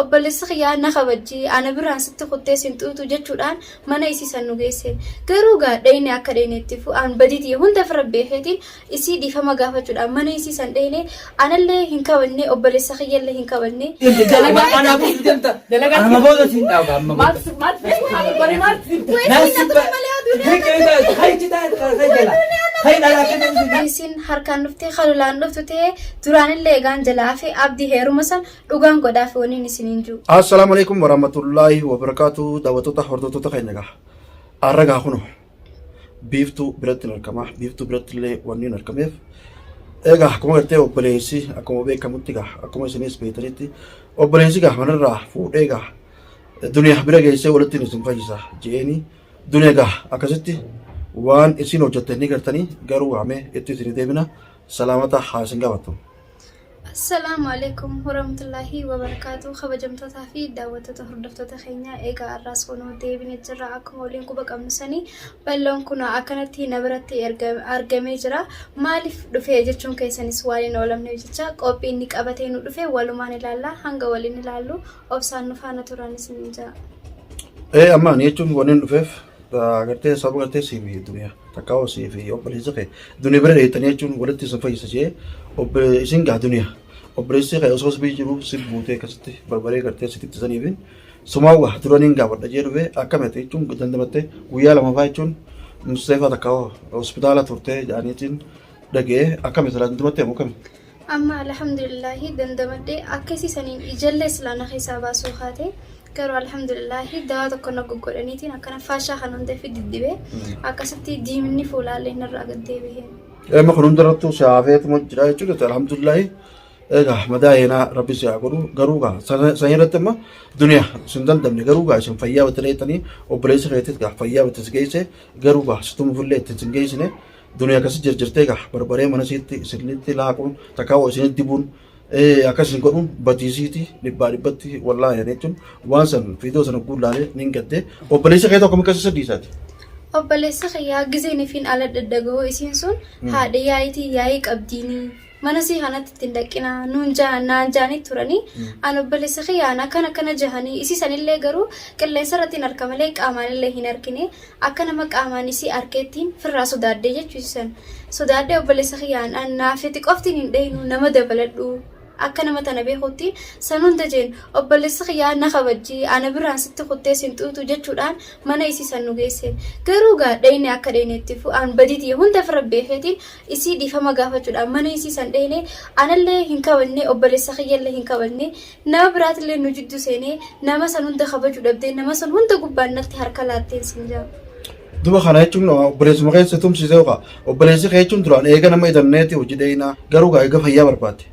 Obboleessi kiyyaa na kabajji ana biraan sitti kuttee sin xuuxu jechuudhaan mana isii san nu geesse. Garuu gaa dheyne akka dheynetti an badii tiyya hunda ofirra beekeetiin isii dhiifama gaafachuudhaan mana isii san dheyne anallee hin kabajne obboleessa kiyyallee hin kabajne. Amma booda siin dhaaba amma booda. Isin harkaan dhuftee kalulaan dhuftu ta'ee duraanillee egaan jalaa hafe abdii heeruma san dhugaan godhaaf waniin isiniin jiru. Assalaamu alaikum warahmatullaahi wabarakaatu daawwattoota hordoftoota keenya gaa. Har'a gaa kuno biiftuu biratti hin argama. Biiftuu biratti illee wanni hin argameef. Egaa akkuma gartee obboleessi akkuma beekamutti gaa akkuma isinis beektanitti obboleessi gaa manarraa fuudhee gaa duniyaa bira geessee walitti isin fayyisa je'eeni duniyaa gaa akkasitti waan isin hojjette ni gartanii garuu waamee itti isin deebina salaamata haa isin gaafattu. Assalaamu alaikum warahmatullaahi wabarakaatu kabajamtootaa fi daawwattoota hordoftoota keenya egaa har'aas kunoo deebine jirra akkuma waliin quba qabnu sanii balloon kun akkanatti na biratti argamee jira maaliif dhufe jechuun keessanis waan hin oolamneef jecha qophii inni qabatee nu dhufe walumaan ilaalla hanga waliin ilaallu obsaan nu faana turan isiniin jira. Ee amma ani jechuun wanni hin dhufeef gartee sababa gartee siif duniyaa. Takkaa osii fi obboleessi kee duniya bira dheettanii jechuun walitti isin fayyisa jee isin gaa duniya obboleessi kee osoo si jiru si buutee akkasitti barbaree gartee sitti ittisanii fi sumaawwa duraniin gaafadha jee dhufee akkamete jechuun dandamattee guyyaa lamaffaa jechuun musteefaa takka hospitaala turtee jedhaniitiin dhaga'ee akkamete dandamattee moo akkami? Amma alhamdulillahi dandamadhe akka isii saniin ijallee silaa na keessaa baasuu kaate garuu alhamdulillahi dawaa tokko na goggodhaniitiin akkana faashaa kan hunda fi diddibee akkasitti diiminni fuulaallee narraa gad deebi'e. Amma kun hundarrattuu si hafeetuma jira jechuudha alhamdulillahi. Egaa madaa heenaa rabbi si haa godhu garuu gaa san irratti amma duniyaa sin dandamne garuu gaa isin fayyaa bitti dheettanii obboleessa keetis gaa fayyaa bitti si geesse garuu gaa situmufillee itti sin geessine Duniya akkasi jirjirtee gaa barbaree mana isiitti isinitti laaquun takkaa waa isinitti dibuun akkas isin godhuun badiisiiti dhibbaa dhibbatti wallaahi ani jechuun waan san viidiyoo sana guun laalee nin gaddee obboleessa kee tokko akkas isa dhiisaati. Obboleessa kiyyaa gizeen ifiin ala daddagahuu isiin sun haadha yaa'iitii yaa'ii qabdiinii mana sii kanatti ittiin dhaqqinaa nuun jaan naan jaanii turanii an obboleessa kiyyaan akkana akkana jahanii isii sanillee garuu qilleensa irratti hin arka malee qaamaan illee hin argine akka nama qaamaan isii arkeettiin firraa sodaadhee jechuu san sodaadhee obboleessa kiyyaan an naafeti qoftiin hin dheynu nama dabaladhu akka nama tana beekutti san hunda jeen obboleessi kiyyaa na kabajji ana biraan sitti kuttee sin xuuxu jechuudhaan mana isii san nu geesse garuu gaa dheyne akka dheynetti an badii tiyya hunda firra beekeetiin isii dhiifama gaafachuudhaan mana isii san dheyne anallee hin kabajne obboleessa kiyyallee hin kabajne nama biraatillee nu jidduu seenee nama san hunda kabajuu dhabdee nama san hunda gubbaan natti harka laatteen sin jaa. Duba kana jechuun obboleessuma keessa tumsiisee yookaan obboleessi kee jechuun duraan eega nama idanneeti hojii dheeyinaa garuu gaa eega fayyaa barbaadde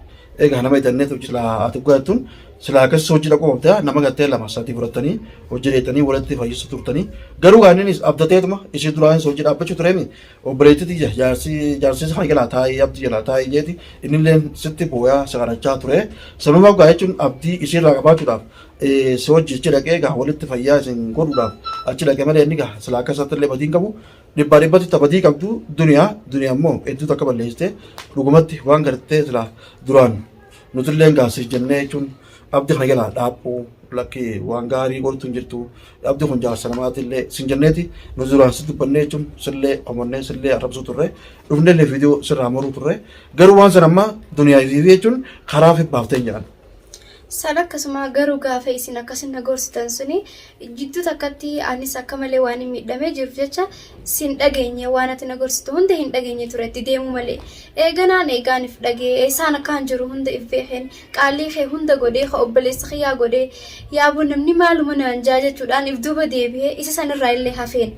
eega nama idanneeti hojii silaa ati godhattuun silaa akkas hojii dhaquu qabda nama gartee lama sadii fudhattanii hojii dheeyxanii walitti fayyisu turtanii garuu gaa innis abdateetuma isii duraanis hojii dhaabbachuu tureemi Obboleetti tiyya jaarsi jaarsi kana jalaa taa'ii abdii jalaa taa'ii jeeti innilleen sitti booyaa si kadhachaa ture. Sanuma gaa jechuun abdii isiirraa qabaachuudhaaf si wajji achi dhaqee gaa walitti fayyaa isin godhuudhaaf achi dhaqe malee inni gaa silaa akka isaatti illee badii hin qabu. Dhibbaa dhibbatti ta badii qabdu duniyaa duniyaa immoo hedduu takka balleessite dhugumatti waan gartee silaa duraan nutilleen gaa siif jennee jechuun abdii kana jalaa dhaaphuu lakki waan gaarii godhutu hin jirtu Abdi kun jaarsa namaati illee sin jenneeti nu duraan si dubbannee jechuun sillee komannee sillee arrabsuu turre dhufnee illee viidiyoo sirraa maruu turre garuu waan san amma duniyaa fi jechuun karaa fi baaftee hin jedhan. San akkasuma garuu gaafa isin akkasin na gorsitan suni jidduu takkatti anis akka malee waan hin miidhamee jiruuf jecha sin dhageenye waan ati na gorsitu hunda hin dhageenye ture itti deemuu malee. Eeganaan eegaan if dhagee eessaan akkaan jiru hunda if beekeen Qaalii kee hunda godhee ka obboleessa kiyyaa godhee yaaboo namni maaluma naan jaa jechuudhaan if duuba deebihee isa sanirraa illee hafeen.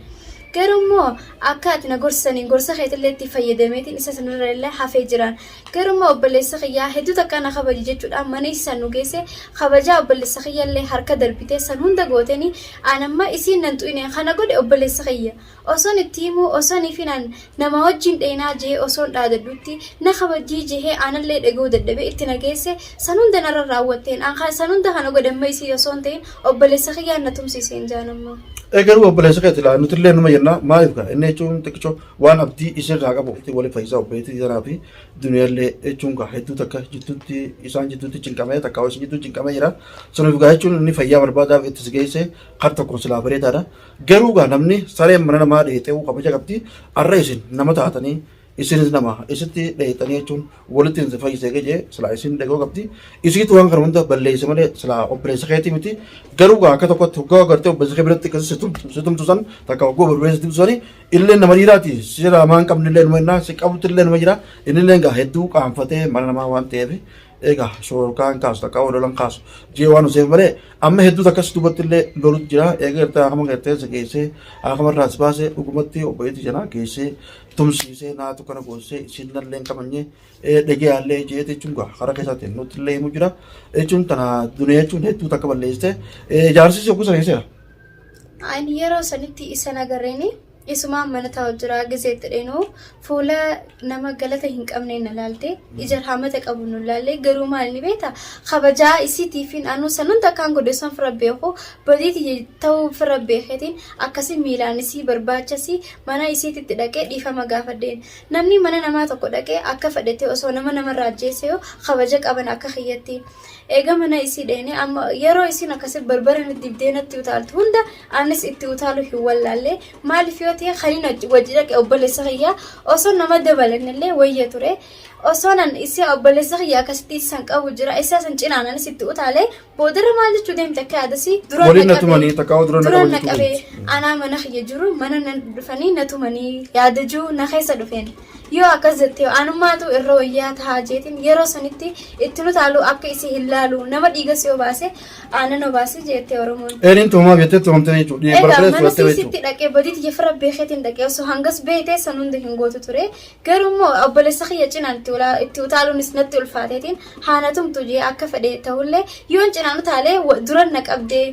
Garuu immoo akka ati na gorsaniin gorsa keetillee itti fayyadameetiin isa sanirra illee hafee jiraan. Garuu immoo obboleessa kiyyaa hedduu takkaa na kabaji jechuudhaan mana isa san nu geesse kabajaa obboleessa kiyyallee harka darbitee san hunda gooteni an amma isiin nan xu'ine kana godhe obboleessa kiyya. Osoon itti himuu osoon ifin an nama wajjin dheenaa jehee osoon dhaadadhutti na kabajjii jehee anallee dhaga'uu dadhabee itti na geesse san hunda narra raawwatteen an kan san hunda kana godhe amma isii osoo hin ta'in obboleessa kiyyaan na tumsiiseen jaan amma. Ee garuu obboleessa keeti laa nutillee numa jenna. Maaliif gaa inni jechuun xiqqisho waan abdii isinirraa qabu waliin fayyisaa obboleettii tanaa fi duniyaallee jechuun gaa hedduu takka jidduutti isaan jidduutti cinqamee takka isin jidduutti cinqamee jira. Suniif gaa jechuun inni fayyaa barbaadaaf itti si geesse kar tokkoon silaa bareedaadha. Garuu gaa namni sareen mana namaa dheexee kabaja qabdi. Arra isin nama taatanii isinis nama isitti dheexanii jechuun walitti isin fayyisee gajee silaa isin dhagoo qabdi. Isiitu waan kana hunda balleesse malee silaa obboleessa keetii miti. Garuu gaa akka tokkotti hoggaa agartee obboleessa kee biratti akkasii si tumtu san takka hoggoo barbaade si tumtu sani illee nama dhiiraati. Si maan qabni illee numa innaa si qabutti illee numa jira. Inni illee gaa hedduu qaanfatee mana namaa waan ta'eef egaa shoorkaan kaasu takka lolan kaasu jee waan useef malee amma hedduu takkas duubatti illee lolutu jira. Eega gartee akama gartee si geessee akama irraa si baasee dhugumatti obboleettii janaa geessee tumsiisee naatu kana goosee isin nallee hin qabanye dhagee jee jechuun gaa karaa keessaatiin nutti illee himu jira jechuun tana duniyaa jechuun hedduu takka balleessite jaarsisi yogguu sana geesseera. Ani yeroo sanitti isa nagarreeni isumaan mana taa'u jira gizeetti dheenuu fuula nama galata hin qabne na laalte, ija raamata qabu nu laalle. Garuu maal ni beekta, kabajaa isiitiifin anuu san hunda akkaan godhe san fira beeku badiiti ta'uu fira beekeetiin akkasi miilaan isii barbaachasi mana isiititti dhaqee dhiifama gaafadheen. Namni mana namaa tokko dhaqee akka fedhete osoo nama namarraa ajjeese kabaja qaban akka kiyyatti. Eega mana isii dheene amma yeroo isiin akkasi barbara nutti dibdee natti utaaltu hunda anis itti utaalu hin wallaalle. Maaliif yoo ta'e, kan inni wajji dhaqe obboleessa kiyyaa osoo nama dabalannillee wayya ture. Osoo nan isii obboleessa kiyya akkasitti isan qabu jira isa san cinaan anis itti utaale boodarra maal jechuu deemte akka yaadasii dura waliin na tumanii takka dura na dura qabu na jechuu qabee deemti. Anaa mana kiyya jiru mana na dhufanii na tumanii yaada jiru na keessa dhufeen yoo akkas jettee anummaatu irra wayyaa tahaa jeetiin yeroo sanitti itti nu taalu akka isii hin laalu nama dhiigas yoo baase aannan obaase jettee Oromoon. Eeniin tumamaa jettee tumamtee jechuudha. Egaa Barbaree mana fudhattee siisitti jechuudha. dhaqee badii tiyya fira beekeetiin dhaqee osoo hangas beekee san hunda hin gootu ture. Garuu immoo obboleessa kiyya cinaan itti utaaluunis natti ulfaateetiin haana tumtu jee akka fedhe ta'ullee yoon cinaan utaalee dura na qabdee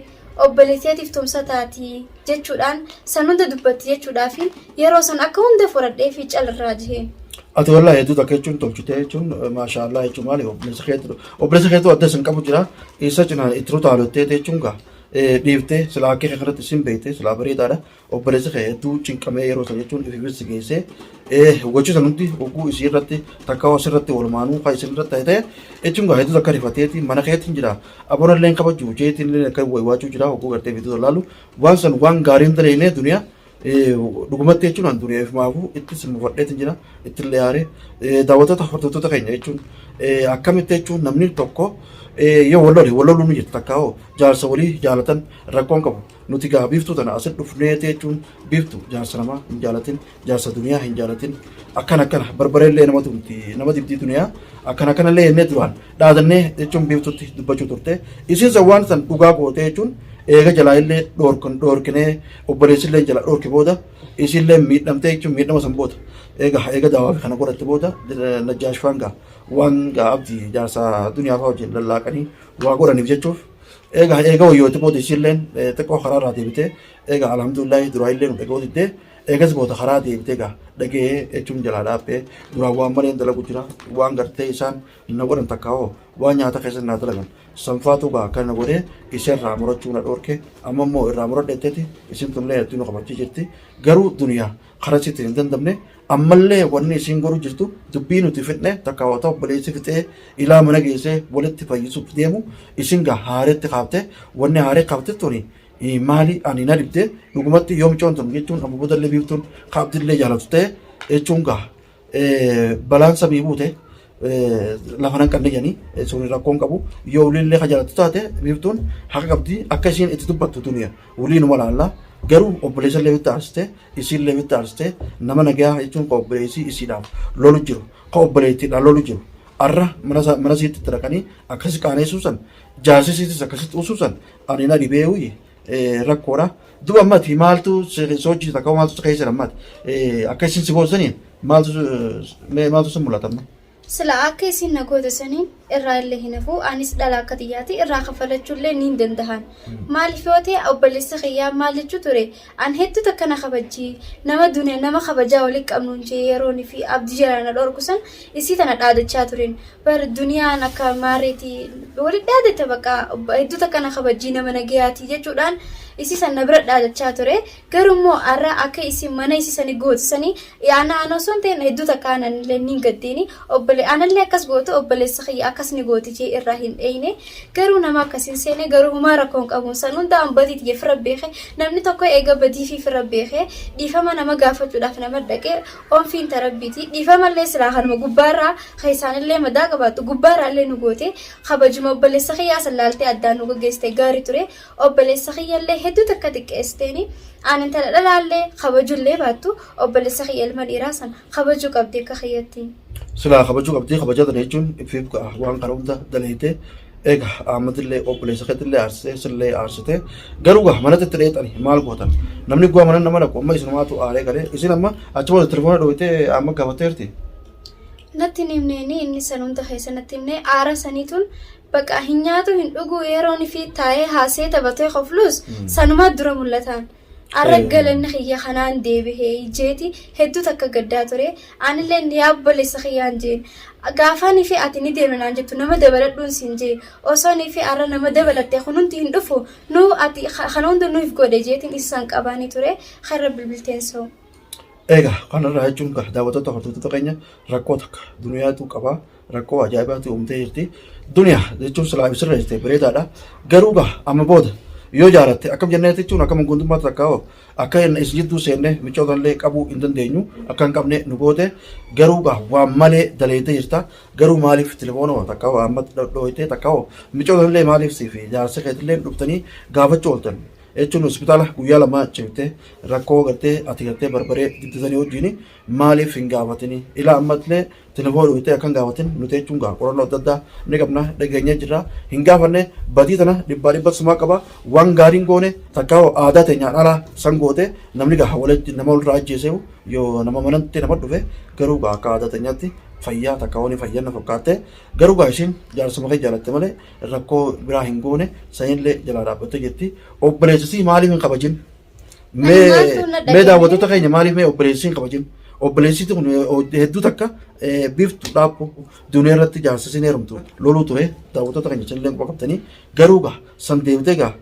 obboleettiitiif tumsa taati jechuudhaan san hunda dubbatti jechuudhaafi yeroo san akka hunda fudhadhee fi calirraa jiheen. Ati wallahi hedduu takka jechuun tolchitee jechuun maashaallah jechuun maali obboleessa keetu adda isin qabu jira isa cinaan itti utaaluttee jechuun gaa dhiiftee silaa akka kee kanatti isin beekte silaa bareedaadha. Obboleessi kee hedduu cinqamee yeroo san jechuun ififis si geessee gochi san hundi hogguu isii irratti takka asirratti walumaanuu kan isin irratti ta'e jechuun gaa hedduu takka rifateeti mana keetiin jira abonallee hin kabaju jeetiin illee akka waywaachuu jira hogguu gartee viidiyoo laalu waan san waan gaariin daleynee duniyaa dhugumatti jechuun an duniyaa ifumaafuu itti simmufadheetiin jira ittillee aaree. Daawwattoota hordoftoota keenya jechuun akkamitti jechuun namni tokko yoo wal lole wal loluu ni jirti takka hoo jaarsa walii jaalatan rakkoon qabu. Nuti gaa Biiftuu tana asit dhufnee jechuun Biiftu jaarsa namaa hin jaalatin, jaarsa duniyaa hin jaalatin, akkana akkana barbareellee nama tumti nama dibdii duniyaa akkana akkanallee jennee duraan dhaadannee jechuun Biiftutti dubbachuu turte. Isiin san waan san dhugaa gootee jechuun eega jalaa illee dhoorkan dhoorkinee obboleessillee jala dhoorki booda isiillee miidhamtee jechuun miidhama san booda eega daawaa fi kana godhatte booda Najjaashfaan gaa waan gaa abdii jaarsa duniyaa fa'aa wajjin lallaaqanii waa godhaniif jechuuf eega wayyooti booda isiilleen xiqqoo karaa irraa deebitee eega alhamdulillahi duraa illee nu dhaga'uu diddee eegas booda karaa deebitee gaa dhaga'ee jechuun jalaa dhaabbee duraan waan malee dalagu jira waan gartee isaan na godhan takka hoo waan nyaata keessa naa dalagan sanfaatu gaa akkana na godhee isa irraa murachuu na dhoorke. Amma immoo irraa muradheetteeti isin tunillee hedduu nu kabajjii jirti. Garuu duniyaa karaa isiitti hin dandamne. Ammallee wanni isiin godhu jirtu dubbii nuti fixne takka wata obboleessi fixee ilaa mana geessee walitti fayyisuuf deemu isin gaa haaretti kaafte. Wanni haaree kaafte tuni maali? Ani na dhibde dhugumatti. Yoom coon tun jechuun amma boodallee Biiftuun kaabdillee jaalatu ta'e jechuun gaa balaan samii buute lafa nan qabne jedhanii sun rakkoon qabu. Yoo waliillee ka jaalatu taate Biiftuun haqa qabdi akka isiin itti dubbattu. Duniyaa walii numa laalla garuu obboleessa illee bitti aarsite isiillee bitti aarsite. Nama nagaa jechuun ka obboleessi isiidhaaf lolu jiru ka obboleettiidhaan lolu jiru arra mana isiitti itti dhaqanii akkasi qaaneessuu san jaarsi isiitis akkasitti usuu san ani na dhibee rakkoodha. Duba ammati maaltu si hojjeta takka maaltu si keessa ammati akka isin si goosaniin maaltu si mul'ata amma? Sila akka isin na goote saniin Irraa illee hin hafu, anis dhala akka xiyyaati irraa kaffalachuu illee niin dandahan. Maaliif yoo ta'e, obboleessi kiyyaa maal jechuu ture, an hedduu takka na kabajji, nama dune nama kabajaa walitti qabnuun jee yeroon fi abdii jalaa na dhorku san isii tana dhaadachaa tureen. Bar duniyaan akka maareeti walitti dhaadata, bakka hedduu takka na kabajjii, nama nagayaati jechuudhaan isii san na bira dhaadachaa ture. Garuu immoo har'a akka isin mana isii sani gootu sani ana ana osoo hin ta'in hedduu takka ananillee niin gaddeeni. Obbole anallee akkas gootu, obboleessa kiyya akkas ni gooti jee irraa hin dheeyne. Garuu nama akkas hin seene, garuu humaa rakkoo hin qabu. San hunda an badii tiyya fira beeke. Namni tokko eega badii fi fira beeke dhiifama nama gaafachuudhaaf nama dhaqe onfiin tarabbiiti. Dhiifamallee silaa kanuma gubbaarraa keessaanillee madaa qabaattu gubbaarraallee nu goote, kabajuma obboleessa kiyyaa san laaltee addaan nu gaggeessite gaarii ture. Obboleessa kiyyallee hedduu takka xiqqeessiteeni. Aan intala dhalaallee kabajullee baattu, obboleessa kiyya ilma dhiiraa san kabajuu qabdi akka kiyyatti. Silaa kabajuu qabdi. Kabajaa tana jechuun ifiif ga'a waan kana hunda daleeyte. Eega Ahmadillee obboleessa keetillee aarsite, sillee aarsite, garuu gaa manatti itti dheexani maal gootan? Namni guwaa mana nama dhaqu amma isinumaatu aaree galee. Isin amma achi booda telefoona dhooytee amma gaafatteerti. Natti hin himneeni. Inni san hunda keessa natti himne. Aara saniituun baqa hin nyaatu, hin dhugu. Yeroon fi taa'ee haasee taphatee koflus sanumaa dura mul'ataan. Arra galanni kiyya kanaan deebihee jeeti hedduu takka gaddaa ture. Anillee yaa obboleessa kiyyaan jeen. Gaafaan fi ati ni deemna naan jettu nama dabaladhuun siin jee. Osoo ni fi arra nama dabalatte kun hundi hin dhufu. Nu ati kana hunda nuuf godhe jeetiin isaan qabaanii ture. Karra bilbilteen soo. Egaa kanarraa jechuun gaa daawwattoota hordoftoota keenya, rakkoo takka duniyaatu qaba. Rakkoo ajaa'ibaatu uumtee jirti. Duniyaa jechuun silaa ibsirra jirte bareedaadha. Garuu gaa amma booda yoo jaalatte akkam jennee jechuun akka manguddummaa takka hoo akka isin jidduu seenne michoota illee qabuu hin dandeenyu, akka hin qabne nu goote. Garuu gaa waan malee daleetee jirta. Garuu maaliif telefoona takka hoo amma dhooytee takka hoo michoota illee maaliif siif jaarsa keetillee dhuftanii gaafachuu ooltan jechuun hospitaala guyyaa 2 cimte rakkoo gartee ati gartee barbaree dibdisanii wajjin maaliif hin gaafatini? Ilaa ammallee telefoona dhooytee akka hin gaafatin nuti jechuun gaa qorannoo adda addaa ni qabna, dhageenyee jirra. Hin gaafanne. Badii tana dhibbaa dhibba sumaa qaba. Waan gaariin goone takka aadaa teenyaan alaa san goote. Namni gaa walitti nama walirraa ajjeeseewu yoo nama manatti nama dhufe, garuu gaa akka aadaa teenyaatti fayyaa takka wani fayyanna fakkaatte. Garuu gaa isheen jaarsuma kee jaalatte malee rakkoo biraa hin goone, sanillee jalaa dhaabbattee jirti. Obboleessisii maaliif hin kabajin? Mee Maaltu na mee dhageenye? Daawwattoota keenya, maaliif mee obboleessisii hin kabajin? Obboleessiti kun hedduu takka biiftu dhaabbu duniyaa irratti jaarsisiin heerumtu loluu ture. Daawwattoota keenya, isinillee quba qabdanii. Garuu gaa san deebitee gaa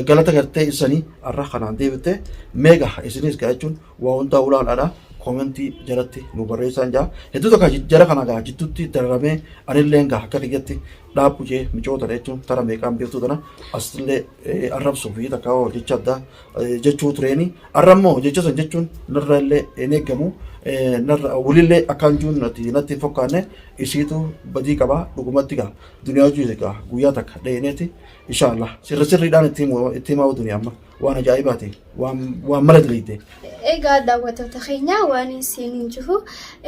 galata gartee isanii har'a kanaan deebitee. Mee gaa isinis gaa jechuun waa hundaa ulaalaadha. Koomentii jalatti nu barreessaan jaa. Hedduu takka jara kana gaa jidduutti dararamee anillee gaa akka kiyyatti dhaabbu jee micoota jechuun tara meeqaan beektuu tana asillee arrabsuu fi takka jecha addaa jechuu tureeni. Har'a immoo jecha san jechuun narra illee hin eeggamu. Narra walillee akkaan jiruun natti natti hin fakkaanne. Isiitu badii qaba dhugumatti. Gaa duniyaa hojii gaa guyyaa takka dheeneeti inshaallah sirri sirriidhaan itti himaa. Duniyaa amma waan ajaa'ibaati, waan waan mala daleeyte. Egaa daawwattoota keenya, waan isin hin jiru.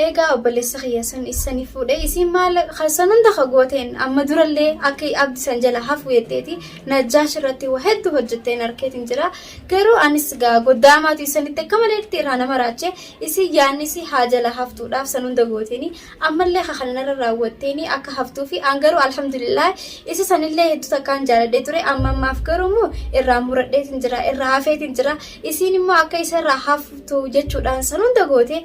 Egaa obboleessa kiyya sun isanii fuudhee isin maal san hunda ka gooteen amma durallee akka abdi san jala hafu jetteeti Najjaash irratti waa hedduu hojjetteen harkeetiin jira. Garuu anis gaa goddaamaatu isanitti akka maleetti irraa nama raache. Isin yaadni isii haa jala haftuudhaaf san hunda gooteeni. Ammallee ka kana narra raawwatteeni akka haftuu fi an garuu alhamdulillah isa sanillee hedduu takkaan jaaladhee ture. Amma ammaaf garuu immoo irraa muradheetiin jira, irraa hafeetiin jira. Isiin immoo akka isa irraa haftu jechuudhaan san hunda goote.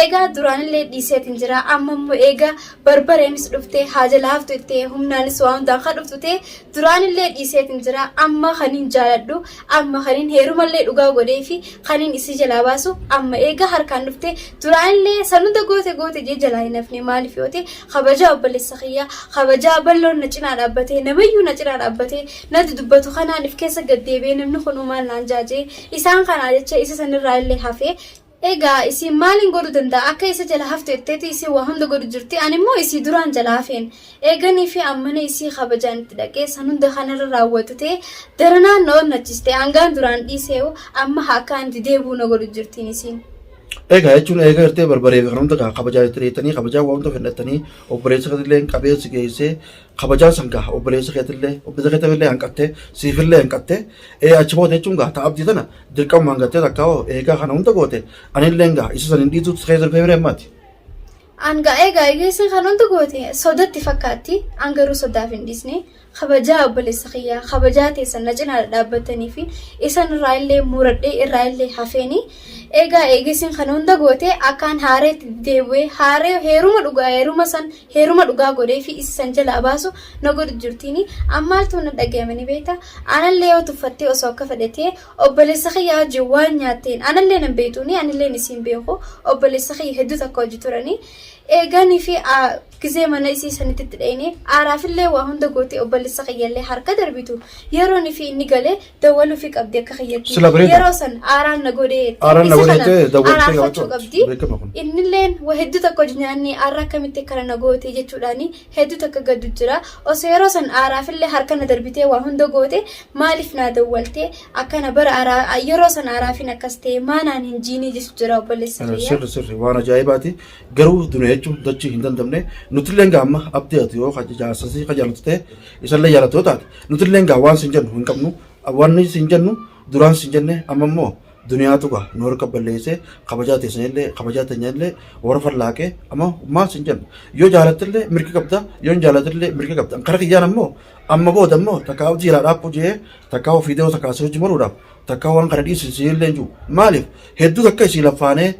Eegaa duraanillee dhiiseetiin jira. Amma immoo eegaa barbareenis dhuftee haa jala haftu ittee humnaanis waa hundaan kan dhuftu ta'e, duraanillee dhiiseetiin jira. Amma kaniin jaaladhu, amma kaniin heerumallee dhugaa godhee fi kaniin isii jalaa baasu amma eegaa harkaan dhufte. Duraanillee san hunda goote goote jee jalaa hin hafne. Maaliif yoo ta'e, kabajaa obboleessa kiyyaa, kabajaa bal'oon na cinaa dhaabbatee, namayyuu na cinaa dhaabbatee natti dubbatu kanaan if keessa gad deebi'ee namni kun maal naan jaajee isaan kanaa jecha isa sanirraa illee hafee. Egaa isiin maaliin godhuu danda'a? Akka isa jala haftu jetteeti isiin waa hunda godhu jirti. Ani immoo isii duraan jala hafeen. Eeganii fi ammana isii kabajaan itti dhaqee san hunda kanarra raawwatu ta'e daranaan na onnachiste. Hangaan duraan dhiiseewu amma akka itti deebi'u na godhu jirtiin isiin. Egaa jechuun eega gartee barbaree fi kan hunda gaa kabajaa itti dheettanii, kabajaa waa hunda fedhattanii, obboleessa keetillee qabee si geessee kabajaa san gaa obboleessa keetillee hanqattee siifillee hanqattee achi booda jechuun gaa ta'a abdii tana dirqamumaan gartee takka hoo eegaa kana hunda goote anillee gaa isa san hin dhiituutu keessa dhufee biree ammaati. An egaa eegeessin kan hunda goote sodatti fakkaatti. An garuu sodaaf hin dhiisne. Kabajaa obboleessa kiyyaa, kabajaa teessan na cinaa dhaabbatanii fi isan irraa illee muradhee irraa illee hafeeni. Egaa eegeessin kan hunda goote akkaan haareetti deebi'ee haaree heeruma dhugaa heeruma san heeruma dhugaa godhee fi isa san jalaa baasu na godhu jirtiini. Ammaaltu na dhagayamanii beekta. Anallee yoo tuffattee osoo akka fedhatee obboleessa kiyyaa wajjin waan nyaatteen anallee nan beektuuni, anilleen isiin beeku, obboleessa kiyya hedduu takka hojii turanii. Eeganii fi gizee mana isii sanitti itti dhayine aaraafillee waa hunda gootee obboleessa kiyyallee harka darbitu yeroon fi inni galee dawwaluu fi qabdi akka kiyyatti. Sila bareeda. Yeroo san aaraan na godhee Aaraan na isa godhee kana ta'e dawwaltee araarfachuu qabachuu qabdi. beekama kun. Innilleen waa hedduu takka hojii nyaanni aarraa akkamitti akkana na goote jechuudhaani hedduu takka gaddu jira. Osoo yeroo san aaraafillee harka na darbitee waa hunda goote maaliif naa dawwalte akkana bara aaraa yeroo san aaraafin akkas ta'e maanaan hin jiinii jechu jira obboleessa kiyya. Sirri sirri waan ajaa'ibaati. Garuu duniyaa jechuun dachii hin dandamne. Nutillee gaa amma abdii ati yoo jaarsasii ka jaalatu ta'e isallee jaalatu yoo taate nutillee gaa waan sin jennu hin qabnu. Wanni sin jennu duraan sin jenne, amma immoo duniyaatu gaa nu harka balleessee kabajaa teessanillee kabajaa teenyallee warra fallaaqee amma maal sin jennu. Yoo jaalattillee mirga qabda, yoo hin jaalattillee mirga qabda. Kara kiyyaan ammoo amma booda immoo takka abdii irraa dhaabbuu jee takka ofii deemu takka asii hojii maruudhaaf takka waan kana dhiisin siillee hin jiru. Maaliif hedduu takka isii laffaanee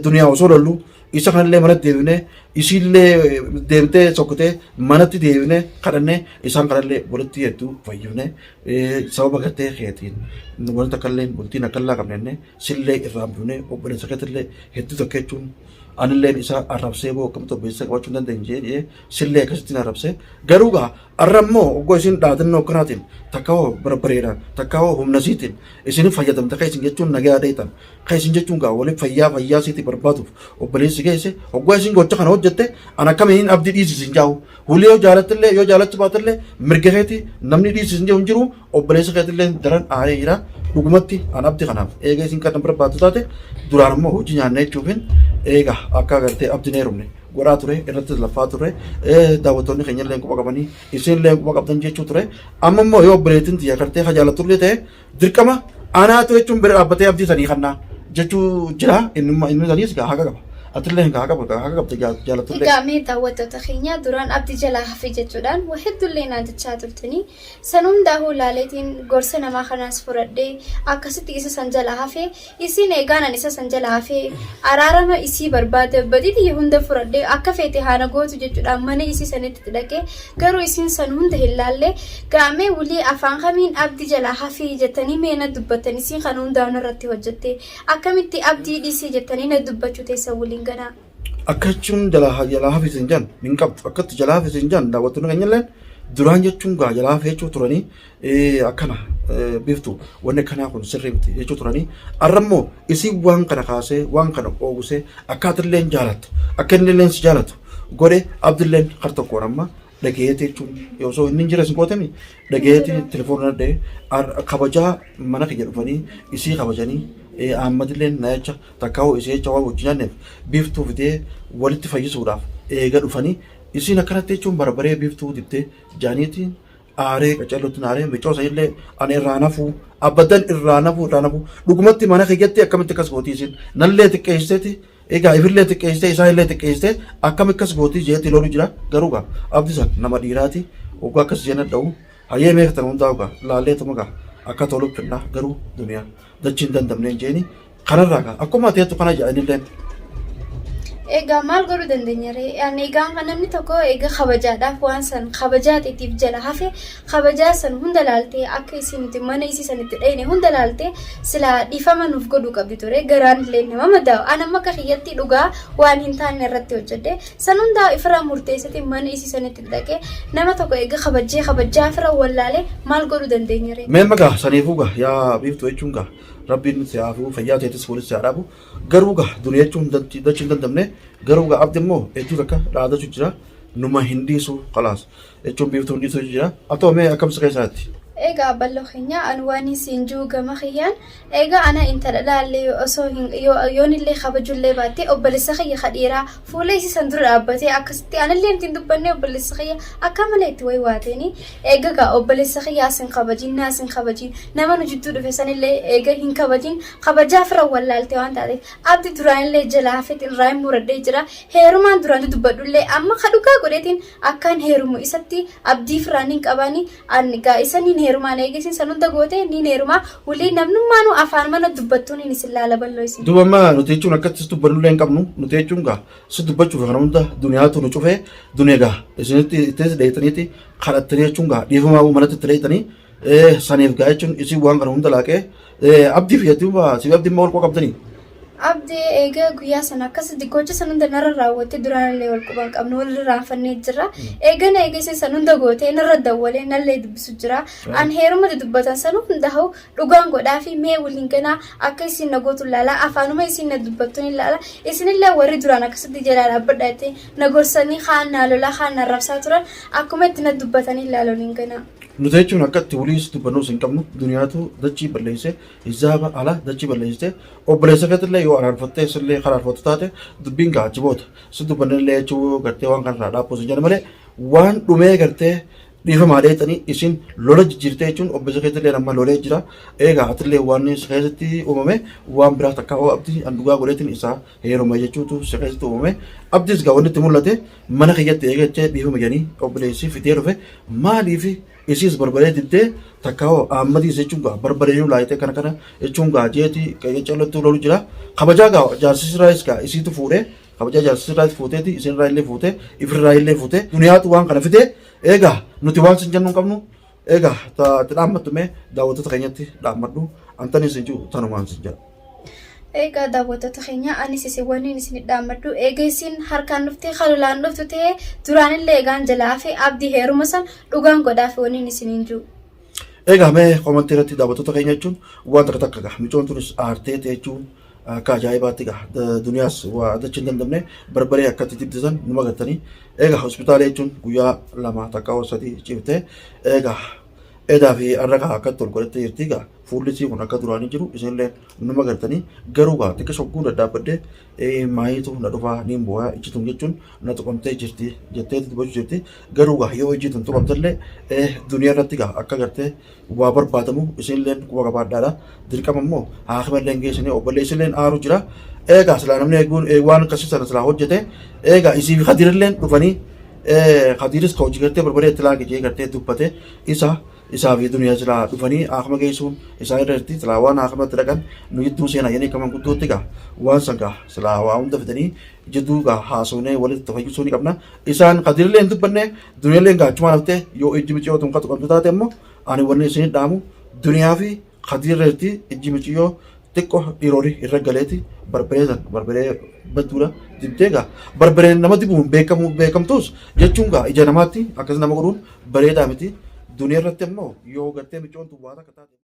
duniyaa osoo lollu isa kanallee manatti deebinee isiillee deemtee sokkotee manatti deebinee kadhannee isaan kanallee walitti hedduu fayyifnee sababa gartee keetiin wanta akkallee bultiin akkallaa qabnenne sillee irraa hambifnee obboleessa keetillee hedduu takka jechuun anilleen isa arrabsee boo akkamitti obboleessa qabachuu hin dandeenye jedhee sillee akkasittiin arrabsee. Garuu gaa arra immoo oggoo isin dhaadannoo akkanaatiin takka hoo barbareedhaan takka hoo humna isiitiin isin fayyadamte kan isin jechuun nagaa dheetan kan isin jechuun gaa waliin fayyaa fayyaa isiitii barbaaduuf obboleessi geesse oggoo isin gocha kana hojjette an akkamiin abdii dhiisisin jaa'u hulii yoo jaalattillee yoo jaalachuu baatellee mirga keeti, namni dhiisisin jiru hin jiru. Obboleessa keetillee daran aaree jira. Dhugumatti an abdi kanaaf eega isin kan barbaaddu taate duraan immoo hojii nyaanna jechuufin eega akka agartee abdiin heerumne godhaa ture, irratti laffaa ture, daawwattoonni keenya illee quba qabanii isin illee quba qabdan jechuu ture. Amma immoo yoo obboleettiin tiyya gartee ka jaalattullee ta'e dirqama anaatu jechuun bira dhaabbatee abdii sanii kannaa jechuu jira. Inni saniis gaa haqa qaba, atillee haqa qabda, haqa qabda jaalattullee. Egaa mee daawwattoota keenya, duraan abdii jalaa hafe jechuudhaan waa hedduullee naan jechaa turtanii. San hundaa'uu laaleetiin gorsa namaa kanaas fudhadhee akkasitti isa san jala hafe. Isiin eegaanan isa san jala hafee araarama isii barbaade badii tiyya hunda fudhadhee akka feete haana gootu jechuudhaan mana isii sanitti dhaqee garuu isiin san hunda hin laalle. Gaamee wulii afaan kamiin abdii jalaa hafii jettanii mee na dubbattan? Isiin kan hundaa'u irratti hojjette akkamitti abdii dhiisii jettanii na dubbachuu teessan waliin ganaa? Akka jechuun jalaa jalaa hafisin jan hin qabdu, akkatti jalaa hafisin jan daawwattoonni keenya illee duraan jechuun gaa jalaa hafee jechuu turanii akkana biftu wanni akkanaa kun sirrii miti jechuu turanii. Arra immoo isiin waan kana kaasee waan kana oogusee akka atillee jaalattu akka inni illee si jaalatu godhe abdilleen kar tokkoon amma dhageete jechuun osoo inni hin jire sin gootemi dhageete telefoona dhahee kabajaa mana kiyya dhufanii isii kabajanii Ahmadillee na jecha takka hoo isii jecha waan wajjin nyaanneef biiftuu fidee walitti fayyisuudhaaf eega dhufanii isiin akkanatti jechuun barbaree biiftuu dibdee jaaniitiin aaree qaccallutti aaree micoo sanillee ani irraa nafuu abbadan irraa nafuu irraa nafuu. Dhugumatti mana kiyyatti akkamitti akkas gootii isiin nallee xiqqeessiteeti egaa ifillee xiqqeessitee isaan illee xiqqeessitee akkam akkas gootii jeetti lolu jira. Garuu gaa abdi san nama dhiiraati oggaa akkas jeen dha'u hayyee meeqtan hundaa ogaa laalleetuma gaa akka toluuf finnaa. Garuu duniyaa dachiin dandamneen jeeni kanarraa gaa akkuma ati jettu kana jedhanilleen. Egaa maal godhuu dandeenya ree? Ani egaa namni tokko egaa kabajaadhaaf waan san kabajaa xixiif jala hafe kabajaa san hunda laaltee akka isin itti mana isii san itti dhayne hunda laaltee silaa dhiifama nuuf godhuu qabdi ture. Garaan illee nama madaa'u. Ani amma akka kiyyatti dhugaa waan hin taane irratti hojjedhe. San hundaa ifirraa murteessiti mana isii sanitti dhaqee nama tokko egaa kabajjee kabajjaa ifirra wallaalee maal godhuu dandeenya ree? Mee magaa saniifuu gaa yaa biiftuu jechuun gaa rabbiin si haafuu fayyaa teetis walitti si haa dhaabu. Garuu gaa duniyaa jechuun dachii hin dandamne. Garuu gaa abdi immoo hedduu takka dhaadachuu jira, numa hin dhiisu kalaas jechuun biiftuu hin dhiisu jira. Atoo mee akkam si keessaatti? Egaa bal'oo keenya ani waan isin jiru gama kiyyaan egaa ana intala laallee osoo hin yoonillee kabajullee baattee obboleessa kiyya kadhiiraa fuula isii san dura dhaabbatee akkasitti anallee ittiin dubbanne obboleessa kiyya akka malee itti wayi waateeni egaa gaa obboleessa kiyya asin kabajin naasin kabajin nama nu jidduu dhufe sanillee eega hin kabajin kabajaa fira wallaalte waan taateef abdi duraanillee jalaa hafeet irraa hin muradhee jira heerumaan duraan dubbadhullee amma kadhugaa godheetiin akkaan heerumu isatti abdii firaan hin qabaani Ani gaa isa nin heerumaa na eegesiin san hunda goote nin heerumaa wly namnummaanuu afaan mana dubbattuun hin isin laala balloo isin. Duuba amma nuti jechuun akkatti si dubbannullee hin qabnu nuti jechuun gaa si dubbachuuf kana hunda duniyaatu nu cufee duniya gaa isinitti ittis dheeyxaniiti kadhattanii jechuun gaa dhiifamaa manatti itti dheeyxanii saniif gaa jechuun isin waan kana hunda laaqee abdii fi si abdii immoo wal qabdanii. Abdi eega guyyaa sana akkas gocha san hunda narra raawwatte duraanillee wal quban qabnu wal irraanfannee jirra. Eegana eega isin san hunda gootee narra dawwalee nallee dubbisu jira. An heeruma dubbatan san hunda hau dhugaan godhaa fi mee waliin ganaa akka isin na gootu ilaala afaanuma isin na dubbattuun ilaala. Isinillee warri duraan akkasitti jalaa dhaabbadha jettee na gorsanii kaan naa lolaa kaan na arrabsaa turan akkuma itti na dubbatanii ilaala waliin ganaa. Nuti jechuun akka itti waliis dubbannuus hin qabnu duniyaatu dachii balleessee Hizaaba ala dachii balleessite obboleessa keetillee yoo araarfattee sillee karaarfattu taate dubbiin gaa achi booda si dubbannillee jechuu gartee waan kanarraa dhaabbuu sin jedhe malee waan dhumee gartee dhiifamaa dheexanii isin lola jijjiirtee jechuun obboleessa keetillee amma lolee jira eegaa atillee waan si keessatti uumame waan biraa takka hoo abdii an dhugaa godheetiin isaa heeruma jechuutu si keessatti uumame abdiis gaa wanni itti mul'ate mana kiyyatti eegachee dhiifama jedhanii obboleessi fidee dhufe maaliif Isiis barbaree dibdee takka hoo Ahmadiis jechuun gaa barbaree nu laayitee kana kana jechuun gaa jeeti qacallattuu lolu jira. Kabajaa gaa jaarsisirraayis gaa isiitu fuudhee kabajaa jaarsisirraayis fuuteeti isinirraa illee fuutee ifirraa illee fuutee duniyaatu waan kana fidee eegaa nuti waan sin jennu hin qabnu eegaa itti dhaammattu mee daawwattoota keenyatti dhaammadhu antanii sin jiru tanumaan sin jedha. Egaa daawwattoota keenya anis isin wanniin isin dhaammadhu eega isin harkaan dhuftee kalulaan dhuftu ta'ee duraanillee egaan jalaa hafe abdii heeruma san dhugaan godhaafi wanniin isin hin jiru. Egaa mee komantii irratti daawwattoota keenya jechuun waan takka takka gaa micoon tunis aartee ta'e jechuun akka ajaa'ibaatti gaa duniyaas waa addachi hin dandamne barbaree akkatti dibdisan numa gartanii egaa hospitaala jechuun guyyaa lama takka sadii ciiftee egaa edaa fi har'a gaa akkatti ol godhattee jirti gaa Fuulli isii kun akka duraanii jiru isinillee numa gartanii garuu gaa xiqqisho hogguu dhadhaabbadhee maayiitu na dhufaa niin booyaa ijji tun jechuun na tuqamtee jirti jettee dubbachuu jirti garuu gaa yoo ijji tun tuqamtellee duniyaa irratti gaa akka gartee waa barbaadamu isinilleen quba qabaadhaadha dirqama immoo haakima illee geessanii obboleessilleen aaru jira eegaa silaa namni eeguun waan akkasii sana silaa hojjete eegaa isii fi kadirilleen dhufanii kadiris ka hojii gartee barbaree itti laaqe jee gartee dubbate isa Isaa fi duniyaa silaa dhufanii haakima geessuun isaa irra jirti silaa waan haakimatti dhaqan nu jidduu seenaa jedhanii akka manguddootti gaa waan san gaa silaa waa hunda fidanii jidduu gaa haasownee walitti fayyisuu ni qabna isaan kadirillee hin dubbanne duniyallee gaa achumaan haftee yoo ijji miciyyoo tun qatu taate immoo ani wanni isin dhaamu duniyaa fi kadiirra jirti ijji miciyyoo xiqqo dhiirori irra galeeti barbaree san barbaree badduudha dibdee gaa barbareen nama dibuun beekamu beekamtus jechuun gaa ija namaatti akkas nama godhuun bareedaa miti duniyaa irratti immoo yoo gartee micoon tun waa takka taate.